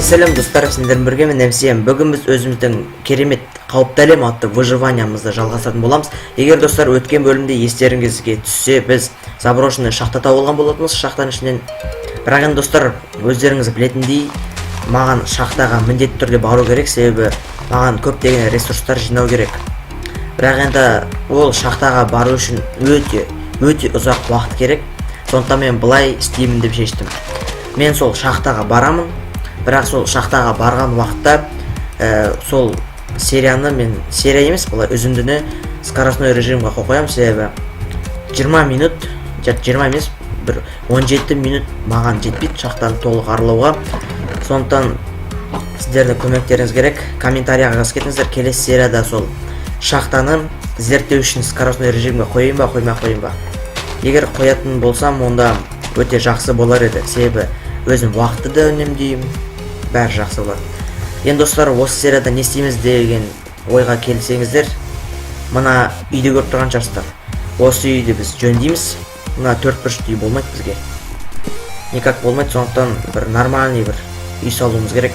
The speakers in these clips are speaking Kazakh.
Сәлем, достар, сендермен бірге мен, MCM. Бүгін біз өзіміздің керемет «Қауіпті әлем» атты выживаниямызды жалғастыратын боламыз. Егер, достар, өткен бөлімде естеріңізге түссе, біз заброшенный шахта тауып алған болатынбыз шахтаның ішінен. Бірақ енді, достар, өздеріңіз білетіндей, маған шахтаға міндетті түрде бару керек, себебі маған көптеген ресурстар жинау керек. Бірақ енді ол шахтаға бару үшін өте өте ұзақ уақыт керек. Сондықтан мен былай істеймін деп шештім: мен сол шахтаға барамын, бірақ сол шахтаға барған уақытта сол серияны мен, серия емес, былай үзіндіні скоростной режимға қойып қоямын, себебі 20 минут, 20 емес, бір 17 минут маған жетпейді шахтаны толық аралауға. Сондықтан сіздердің көмектеріңіз керек. Комментарияға жазып кетіңіздер: келесі серияда сол шахтаны зерттеу үшін скоростной режимге қояйын ба, қоймай ақ қояйын ба? Егер қоятын болсам, онда өте жақсы болар еді, себебі өзім уақытты да үнемдеймін, бәрі жақсы болады. Енді, достар, осы серияда не істейміз деген ойға келсеңіздер, мына үйді көріп тұрған шығарсыздар. Осы үйді біз жөндейміз. Мына төрт бұрышты үй болмайды бізге, никак болмайды. Сондықтан бір нормальный бір үй салуымыз керек.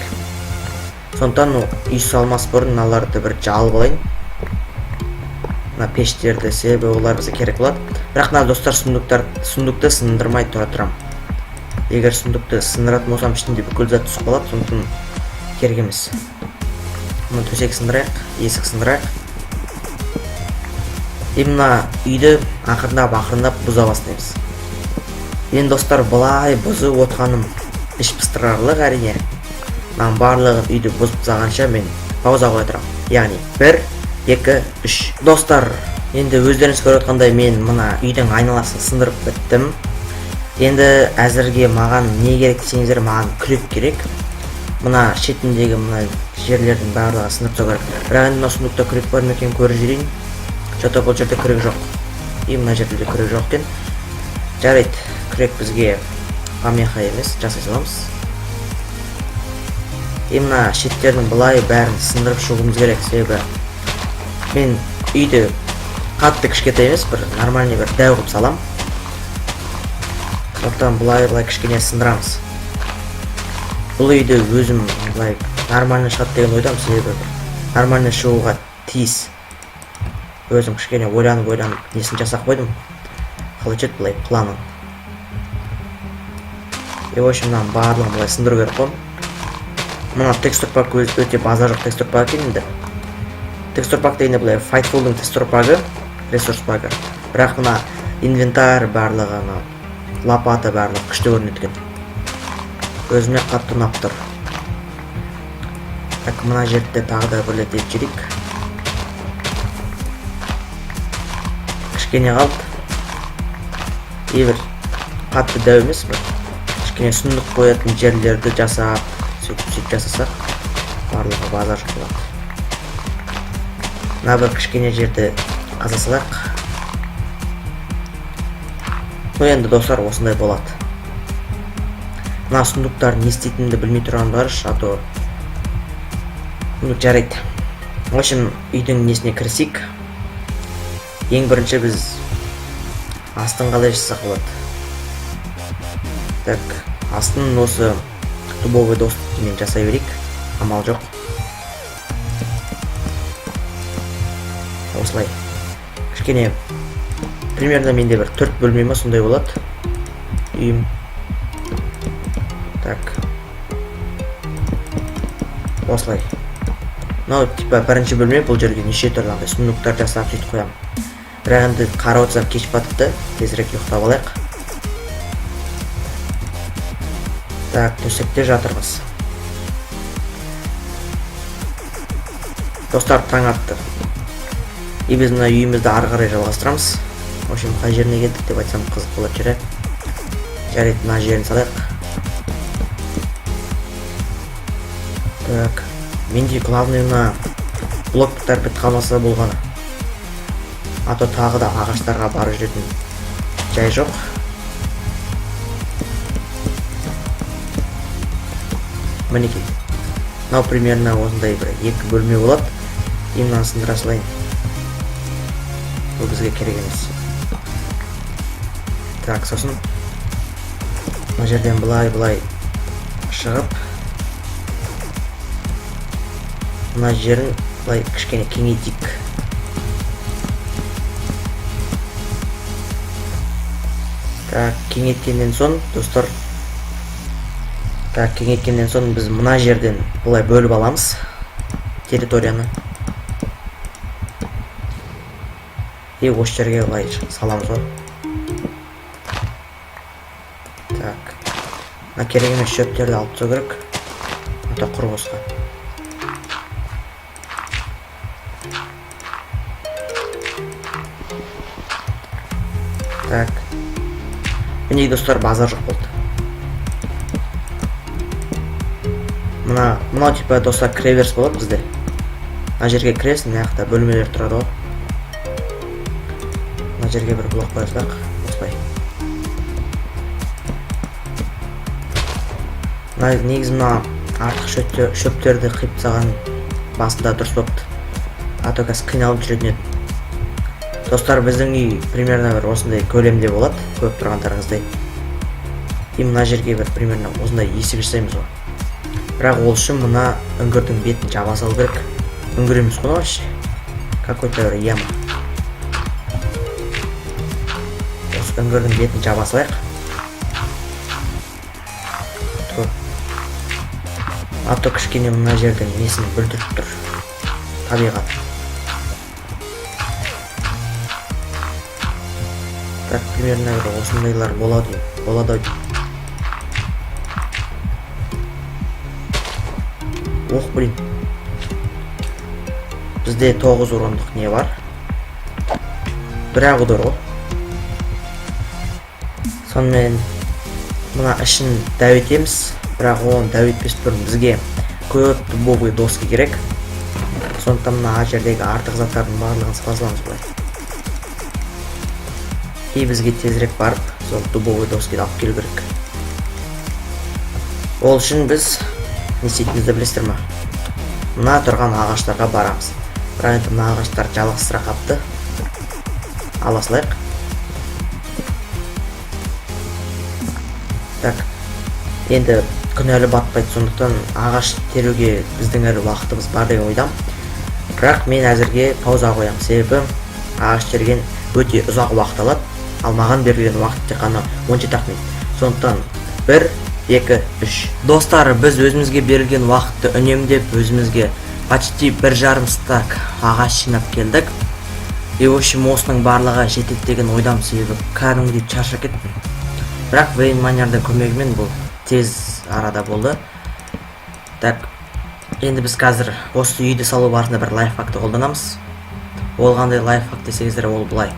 Сондықтан үй салмас бұрын мыналарды бір жалып алайын, мына пештерді, себебі олар бізге керек болады. Бірақ мына, достар, сундукты сындырмай тұра тұрамын. Егер сундукты сындыратын болсам, ішінде бүкіл зат түсіп қалады, сондықтан керек емес. Мына төсек сындырайық, есік сындырайық и мына үйді ақырындап ақырындап бұза бастаймыз. Енді, достар, былай бұзып отқаным іш пыстырарлық, әрине. Мынаның барлығын, үйді бұзып тастағанша, мен пауза қоя тұрамын, яғни бір, екі, үш. Достар, енді өздеріңіз көріп отқандай, мен мына үйдің айналасын сындырып біттім. Енді әзірге маған не керек десеңіздер, маған күрек керек. Мына шетіндегі мына жерлердің барлығын сындырып тастау керек. Бірақ енді мына сундукта күрек бар ма екен, көріп жіберейін. Че-то бұл жерде күрек жоқ и мына жерде де күрек жоқ екен. Жарайды, күрек бізге помеха емес, жасай саламыз. И мына шеттердің былай бәрін сындырып шығуымыз керек, себебі мен үйді қатты кішкентай емес, бір нормальный, бір дәу қылып салам. Сондықтан былай былай кішкене сындырамыз. Бұл үйді өзім былай нормально шығады деген ойдамын, себебі бір нормально шығуға тиіс. Өзім кішкене ойланып ойланып несін жасап қойдым, қалай еді, былай планын. И в общем, мынаның барлығын былай сындыру керек қой. Мына текстур пак өте базар жоқ текстур пак екен. Енді текстур пак дегенде, былай Файтфулдың текстур пагы, ресурс пагы, бірақ мына инвентарь барлығы, ана лопата, барлығы күшті көрінеді екен, өзіме қатты ұнап тұр. Так, мына жерді тағы да бір рет етіп жіберейік, кішкене қалды. И бір қатты дәу емес, бір кішкене сундук қоятын жерлерді жасап, сөйтіп сөйтіп жасасақ, барлығы базар жоқ болады. Мына бір кішкене жерді қаза салайық. Ну енді, достар, осындай болады. Мына сундуктар не істейтінімді білмей тұрғаным қарашы, а то. Ну жарайды, в общем, үйдің несіне кірісейік. Ең бірінші біз астын қалай жасасақ болады? Так, астын осы дубовый доскамен жасай берейік, амал жоқ. Осылай кішкене, примерно менде бір төрт бөлме ма, сондай болады үйім. Так, осылай. Мынау типа бірінші бөлме. Бұл жерге неше түрлі андай сундуктар жасап, сөйтіп қоямын. Бірақ енді қарап отырсам, кеш батыпты, тезірек ұйықтап алайық. Так, төсекте жатырмыз. Достар, таң атты и біз мына үйімізді ары қарай жалғастырамыз. В общем, қай жеріне келдік деп айтсам, қызық болады жері. Жарайды, мына жерін салайық. Так, менде главный мына блоктар бітіп қалмаса болғаны, а то тағы да ағаштарға барып жүретін жай жоқ. Мінекей, мынау примерно осындай бір екі бөлме болады. И мынаны сындыра салайын, бұл бізге керек емес. Так, сосын мына жерден былай былай шығып, Мына жерін былай кішкене кеңейтейік. Так, кеңейткеннен соң, достар, так, кеңейткеннен соң біз мына жерден былай бөліп аламыз территорияны. И осы жерге былай саламыз ғой. Так, мына керек емес шөптерді алып тастау керек, а то құр босқа. Так, міне, достар, базар жоқ болды. Мынау типа, достар, кіреберіс болады бізде. Мына жерге кіресің, мына жақта бөлмелер тұрады ғой. Мына жерге бір блок қоя салайық осылай. Мына негізі мына артық шөптерді қиып тастаған басында дұрыс болыпты, а то қазір қиналып жүретін едім. Достар, біздің үй примерно бір осындай көлемде болады, көріп тұрғандарыңыздай. И мына жерге бір примерно осындай есік жасаймыз ғой. Бірақ ол үшін мына үңгірдің бетін жаба салу керек. Үңгір емес қой вообще, какой то бір яма. Осы үңгірдің бетін жаба салайық. А то кішкене мына жердің несін бүлдіріп тұр табиғат. Так, примерно бір осындайлар болады ау деймін. Ох, блин, бізде 9 урондық не бар, бір ақ удар ғой. Сонымен мына ішін дәу етеміз. Бірақ оны дәу етпес бұрын бізге көп дубовый доски керек. Сондықтан мына жердегі артық заттардың барлығын сала саламыз былай. И бізге тезірек барып сол дубовый доскиді алып келу керек. Ол үшін біз не істейтінімізді білесіздер ма? Мына тұрған ағаштарға барамыз. Бірақ енді мына ағаштар жалғызсыра қапты, ала салайық. Так, енді күн әлі батпайды, сондықтан ағаш теруге біздің әлі уақытымыз бар деген ойдамын. Бірақ мен әзірге пауза қоямын, себебі ағаш терген өте ұзақ уақыт алады, ал маған берілген уақыт тек қана 17 ақ минут. Сондықтан бір, екі, үш. Достар, біз өзімізге берілген уақытты үнемдеп, өзімізге почти 1,5 стак ағаш жинап келдік. И в общем, осының барлығы жетеді деген ойдамын, себебі кәдімгідей шаршап кеттім. Бірақ Вейн Майнердің көмегімен бұл тез арада болды. Так, енді біз қазір осы үйді салу барысында бір лайфхакты қолданамыз. Ол қандай лайфхак десеңіздер, ол былай: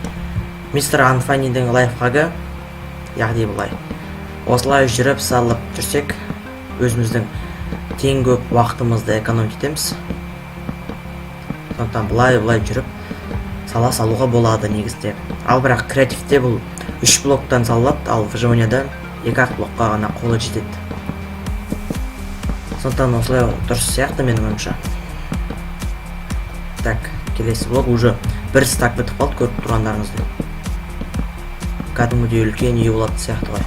мистер Анфанидің лайфхагы, яғни былай, осылай жүріп салып жүрсек, өзіміздің тең көп уақытымызды экономить етеміз. Сондықтан былай былай жүріп сала салуға болады негізінде. Ал бірақ креативте бұл үш блоктан салынады, ал выживанияда екі ақ блокқа ғана қолы жетеді. Сондықтан осылай дұрыс сияқты менің ойымша. Так, келесі блок. Уже бір стак бітіп қалды, көріп тұрғандарыңыздай. Кәдімгідей үлкен үй болатын сияқты ғой.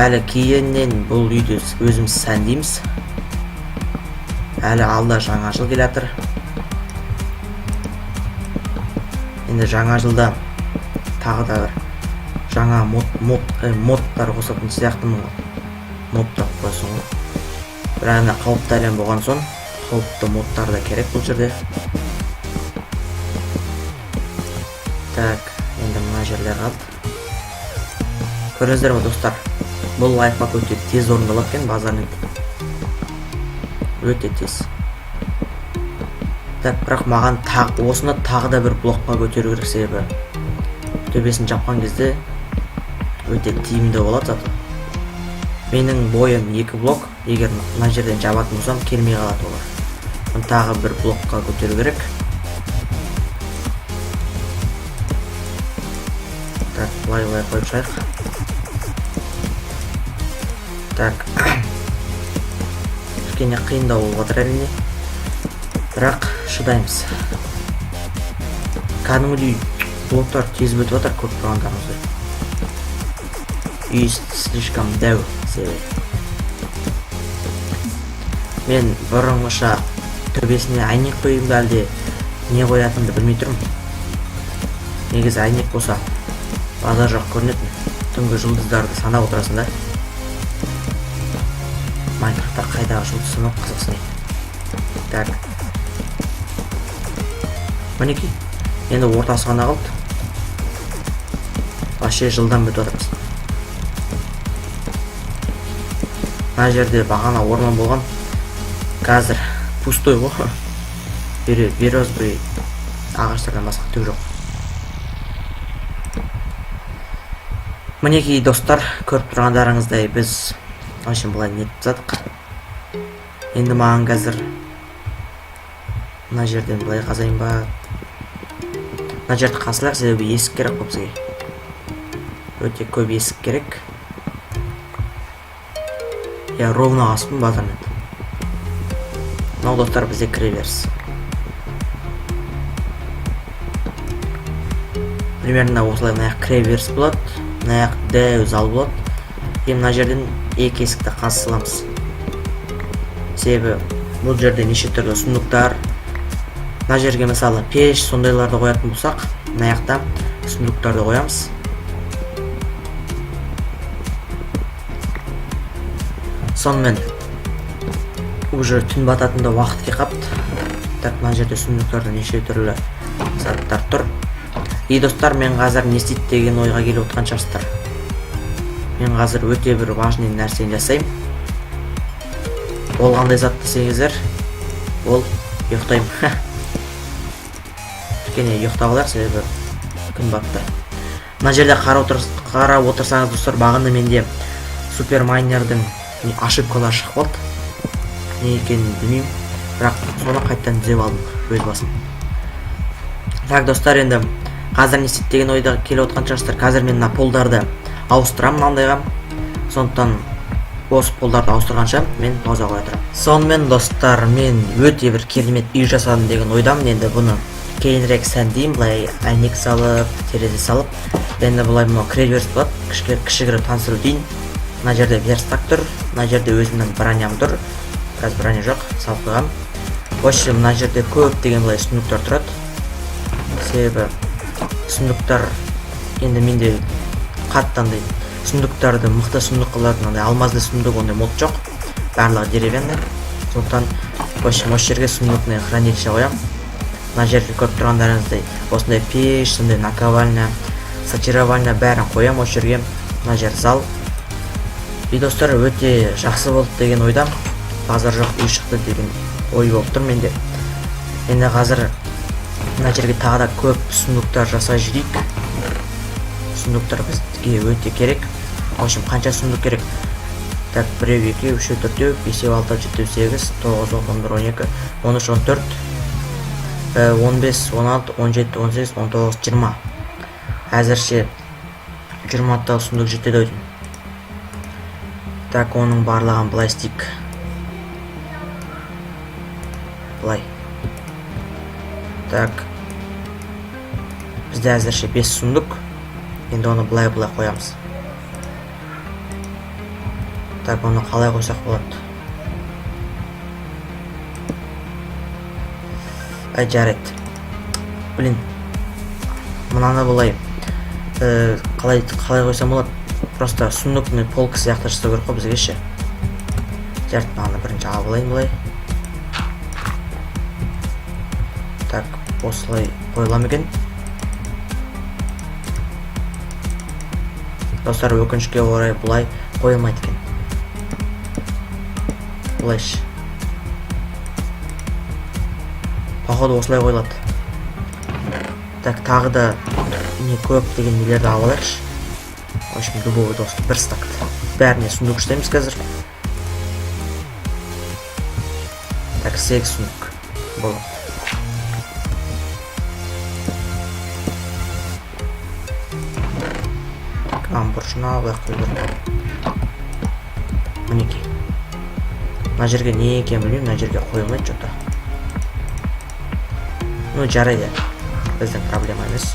Әлі кейіннен бұл үйді өзіміз сәндейміз, әлі алда жаңа жыл келе жатыр. Енді жаңа жылда тағы да бір жаңа модтар қосатын сияқтымын ғой. Мод деп қоясың ғой, бірақ енді қауіпті әлем болған соң, қауіпті модтар да керек бұл жерде. Так, енді мына жерлер қалды. Көрдіңіздер ме, достар, бұл лайфхак өте тез орындалады екен, базар нет, өте тез. Так, бірақ маған осыны тағы да бір блокқа көтеру керек, себебі төбесін жапқан кезде өте тиімді болады. Зато менің бойым екі блок, егер мына жерден жабатын болсам, келмей қалады олар. Оны тағы бір блокқа көтеру керек. Так, былай былай қойып шығайық. Так, кішкене қиындау болып жатыр, әрине, бірақ шыдаймыз. Кәдімгідей блоктар тез бітіп жатыр, көріп тұрғандарыңыздай. Үй слишком дәу себебі. Мен бұрынғыша төбесіне әйнек қояйын ба, әлде не қоятынымды білмей тұрмын. Негізі әйнек болса базар жоқ көрінетін. Түнгі жұлдыздарды санап отырасың да. Майнкрафтта қайдағы жұлдыз санау қызықсын. Так. Мінекей. Енді ортасы ғана қалды. Вообще жылдам бітіп жатырмыз. Мына жерде бағана орман болған. Қазір пустой ғой. Березовый ағаштардан басқа түк жоқ. Мінекей, достар, көріп тұрғандарыңыздай, біз в общем былай нетіп тастадық. Енді маған қазір мына жерден былай қазайын ба? Мына жерді қазсақ, себебі есік керек қой бізге. Өте көп есік керек. Я ровно қазыппын базармен. Мынау, достар, бізде кіре беріс. Примерно осылай мына жақ кіре беріс болады. Мына жақ дәу зал болады. И мына жерден екі есікті қазып саламыз. Себебі бұл жерде неше түрлі сундуктар. Мына жерге мысалы пеш сондайларды қоятын болсақ, мына жақта сундуктарды қоямыз. Сонымен уже түн бататын да уақыт келіп қапты. Так, мына жерде сундуктарда неше түрлі заттар тұр. И достар, мен қазір не істейді деген ойға келіп отырған шығарсыздар. Мен қазір өте бір важный нәрсені жасаймын. Ол қандай зат десеңіздер, ол ұйықтаймын. Кішкене ұйықтап алайық, себебі күн батты. Мына жерде қарап отырсаңыз, достар, бағана менде супер майнердің ошибкалары шығып қалды. Не екенін білмеймін, бірақ соны қайтадан түзеп алдым өз басым. Так, достар, енді қазір не істейді деген ойда келіп отырған шығарсыздар. Қазір мен мына полдарды ауыстырамын мынандайға. Сондықтан осы полдарды ауыстырғанша мен пауза қоя тұрамын. Сонымен, достар, мен өте бір керемет үй жасадым деген ойдамын. Енді бұны кейінірек сәндеймін, былай әйнек салып, терезе салып. Енді былай мынау кіре беріс болады. Кішігірім таныстырып өтейін. Мына жерде верстак тұр, мына жерде өзімнің броням тұр. Қазір броня жоқ, салып қойғанмын. В общем, мына жерде көптеген былай сундуктар тұрады. Себебі сундуктар енді менде қатты андай сундуктарды мықты сундук қылатын андай алмазный сундук ондай мод жоқ. Барлығы деревянный. Сондықтан в общем осы жерге сундукный хранилище қоямын. Мына жерде көріп тұрғандарыңыздай осындай пеш, сондай наковальня, сортировальня бәрін қоямын осы жерге. Мына жер зал. И достар, өте жақсы болды деген ойдамын. Базар жоқ үй шықты деген ой болып тұр менде. Енді қазір мына жерге тағы да көп сундуктар жасай жүрейік. Сундуктар бізге өте керек. В общем, қанша сундук керек? Так, біреу, екеу, үшеу, төртеу, бесеу, алты, жетеу, сегіз, тоғыз, он, он бір, он екі, он үш, он төрт, 15, 16, 17, 18, 19, 20. Әзірше 20 сундук жетеді ау деймін. Так, оның барлығын былай істейік. Былай. Так. Бізде әзірше 5 сундук. Енді оны былай-былай қоямыз. Так, оны қалай қойсақ болады? Ай, жарайды. Блин. Мынаны былай, қалай қойсам болады? Просто сундукный полка сияқты жасау керек қой бізге ше. Жарайды, мынаны бірінші алып алайын былай. Так, осылай қойыла ма екен? Достар, өкінішке орай бұлай қойылмайды екен. Былайшы. Походу осылай қойылады. Так, тағы да не көп деген нелерді алып алайықшы. В общем, дубовый доски бір стакты. Бәріне сундук жасаймыз қазір. Так, 8 сундук болады. Так, мынаның бұрышына былай қою керек. Мінекей. Мына жерге не екенін білмеймін, мына жерге қойылмайды что-то. Ну, жарайды. Біздің проблема емес.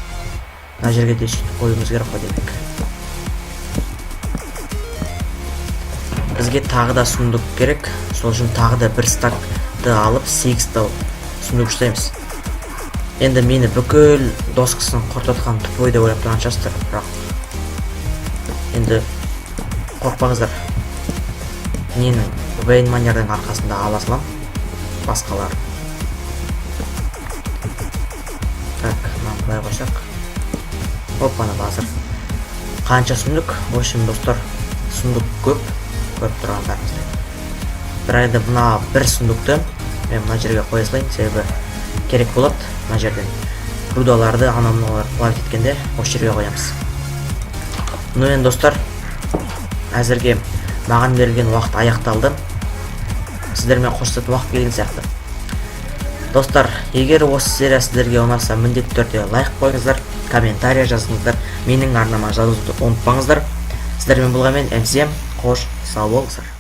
Мына жерге де сөйтіп қоюымыз керек қой демек. Бізге тағы да сундук керек. Сол үшін тағы да бір стакты алып, 8 тал сундук жасаймыз. Енді мені бүкіл доскасын құртатқан тупой деп ойлап тұрған шығарсыздар, бірақ енді қорықпаңыздар, ненің, Вейн Майнердің арқасында ала салам басқалар. Так, мынаны былай қойсақ, опа, ана базар қанша сундук. В общем, достар, сундук көп, көріп тұрғандарыңыздай. Бірақ енді мына бір сундукты мен мына жерге қоя салайын, себебі керек болады. Мына жерден рудаларды, анау мынауларды плавить еткенде осы жерге қоямыз. Ну енді, достар, әзірге маған берілген уақыт аяқталды. Сіздермен қоштасатын уақыт келген сияқты. Достар, егер осы серия сіздерге ұнаса, міндетті түрде лайк қойыңыздар, комментарий жазыңыздар, менің арнама жазуды ұмытпаңыздар. Сіздермен болған мен, МСМ. Қош сау болыңыздар.